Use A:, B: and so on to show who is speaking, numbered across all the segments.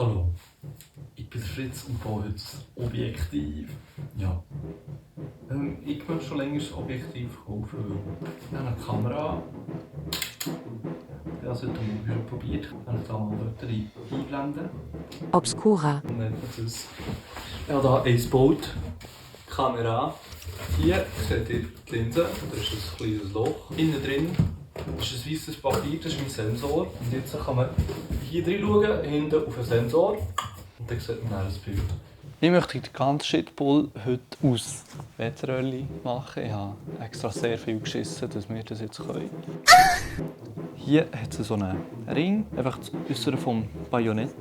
A: Hallo, ich bin Fritz und baue heute ein Objektiv. Ja. Ich möchte schon länger ein Objektiv kaufen. Ich habe eine Kamera. Ich habe es heute Morgen schon probiert. Ich kann da mal Wörter einblenden.
B: Obscura.
A: Und nennt man das. Ich habe hier eins gebaut. Kamera. Hier seht ihr die Linse. Da ist ein kleines Loch. Innen drin ist ein weißes Papier, das ist mein Sensor. Und jetzt kann man hier drin schauen, hinten auf den Sensor. Und dann sieht man dann das Bild.
C: Ich möchte den ganzen Shitbull heute aus Wetzerölli machen. Ich habe extra sehr viel geschissen, dass wir das jetzt können. Hier hat es so einen Ring, einfach das Äußere vom Bajonett.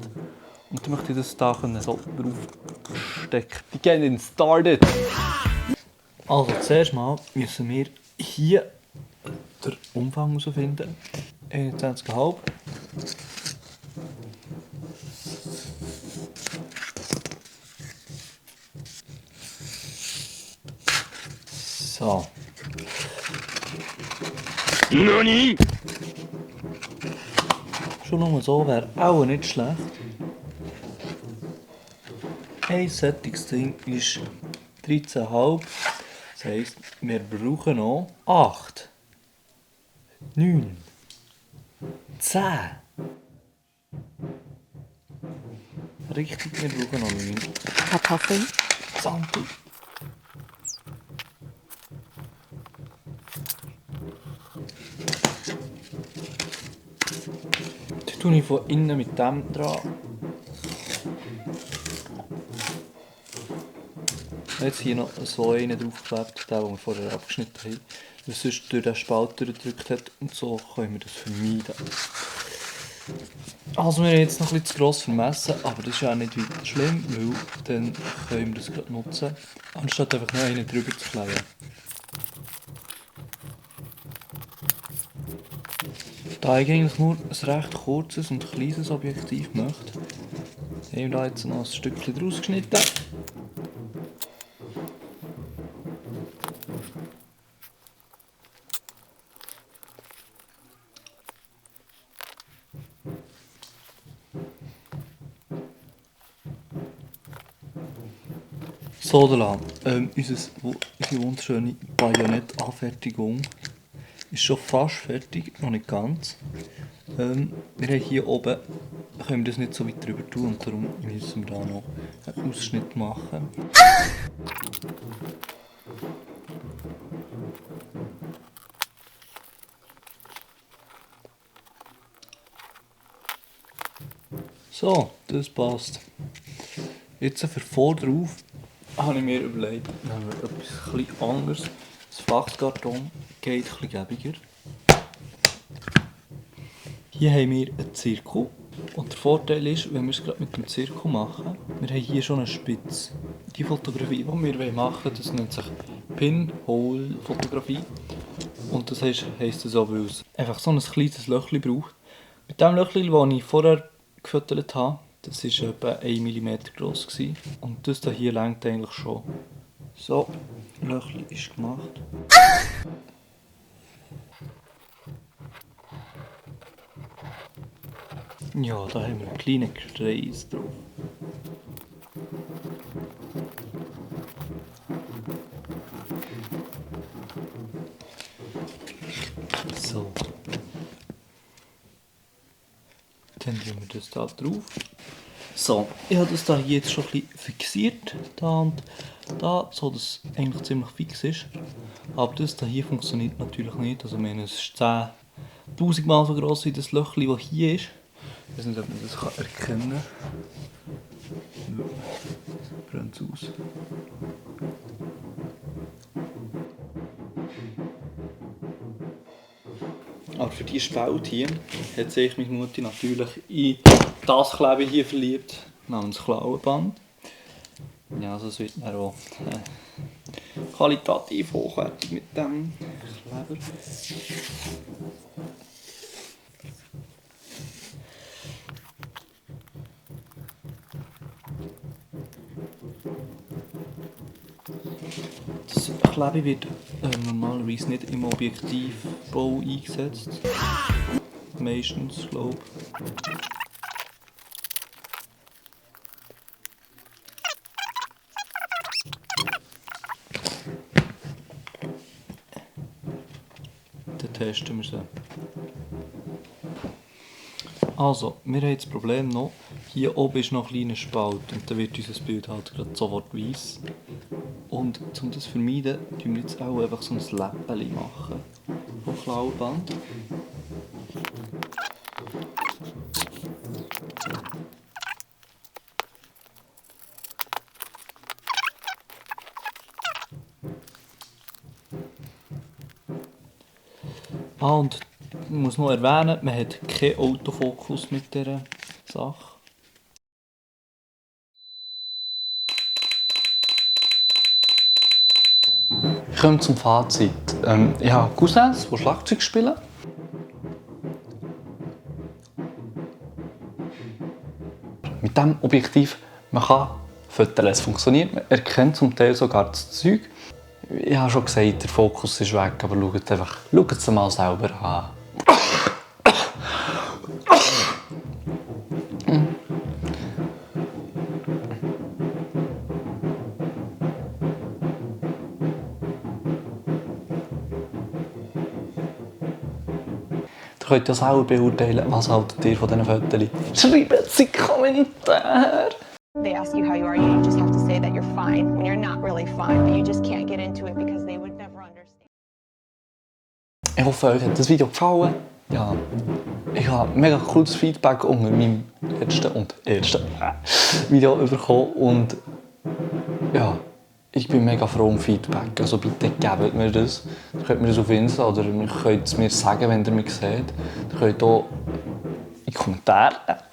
C: Und dann möchte ich das da so draufstecken. Die getting started! Also zuerst mal müssen wir hier den Umfang herausfinden. 21,5. So. NANI? Schon nur so wäre auch nicht schlecht. Ein solches Ding ist 13,5. Das heisst, wir brauchen noch 8, 9, 10. Richtig, wir brauchen noch 9
B: Kartoffeln.
C: Santi. Dann tue ich von innen mit dem dran. Jetzt hier noch so einen draufgeklebt, den wir vorher abgeschnitten haben, der sonst durch den Spalt durchgedrückt hat, und so können wir das vermeiden. Also wir haben jetzt noch etwas zu gross vermessen, aber das ist ja auch nicht weiter schlimm, weil dann können wir das gerade nutzen, anstatt einfach noch einen drüber zu kleben. Da ich eigentlich nur ein recht kurzes und kleines Objektiv möchte, haben wir da jetzt noch ein Stückchen draus geschnitten. So, unsere wunderschöne Bajonettanfertigung ist schon fast fertig, noch nicht ganz. Wir haben hier oben, können wir das nicht so weit drüber tun und darum müssen wir da noch einen Ausschnitt machen. So, das passt. Jetzt für vor drauf habe ich mir überlegt, nehmen wir etwas etwas anderes. Das Flachskarton geht etwas gäbiger. Hier haben wir einen Zirkel. Und der Vorteil ist, wenn wir es gerade mit dem Zirkel machen, wir haben hier schon eine Spitze. Die Fotografie, die wir machen wollen, das nennt sich Pinhole-Fotografie. Und das heisst so, weil es einfach so ein kleines Löchchen braucht. Mit dem Löchchen, das ich vorher gefüttert habe, das war etwa 1 mm groß. Und das hier reicht eigentlich schon. So, das Löchchen ist gemacht. Ja, da haben wir einen kleinen Kreis drauf. So. Dann tun wir das da drauf. So, ich habe das hier jetzt schon ein bisschen fixiert, da und da, so dass es eigentlich ziemlich fix ist. Aber das hier funktioniert natürlich nicht. Also, es ist 10.000 Mal so gross wie das Löchchen, das hier ist. Ich weiß nicht, ob man das erkennen kann. Ja, brennt es aus. Aber für diese Spalte hier hat sich meine Mutter natürlich in das Klebe hier verliebt, namens Klauenband. Ja, also es wird dann auch qualitativ hochwertig mit dem Kleber. Das Klebe wird normalerweise nicht im Objektivbau eingesetzt. Meistens, glaube ich. testen wir sie. Also, wir haben das Problem noch, hier oben ist noch ein kleiner Spalt und dann wird unser Bild halt gerade sofort weiss. Und um das zu vermeiden, tun wir jetzt auch einfach so ein Läppchen machen von Klaubband. Und ich muss noch erwähnen, man hat keinen Autofokus mit dieser Sache. Ich komme zum Fazit. Ich habe Cousins, die Schlagzeug spielen. Mit diesem Objektiv man kann fotografieren. Es funktioniert, man erkennt zum Teil sogar das Zeug. Ich habe schon gesagt, der Fokus ist weg, aber schaut es mal selber an. Ihr könnt ja selber beurteilen, was haltet ihr von diesen Fotos. Schreibt es in die Kommentare!
D: They ask you how you are, you just have to say that you're fine when you're not really fine, but you just can't get into it because they would never understand.
C: Ich hoffe, euch hat das Video gefallen. Ja, ich habe mega cooles Feedback unter meinem letzten Video bekommen und ja, ich bin mega froh um Feedback. Also bitte gebt mir das. Ihr könnt mir das auf Insta oder ihr könnt es mir sagen, wenn ihr mich seht. Ihr könnt auch in die Kommentare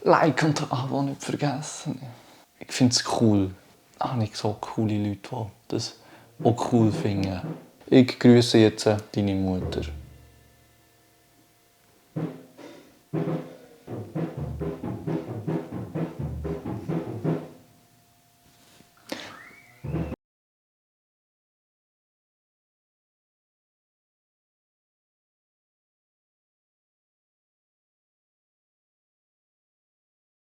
C: liken und Abo nicht vergessen. Ich finde es cool. Ich so coole Leute, die das auch cool finden. Ich grüße jetzt deine Mutter.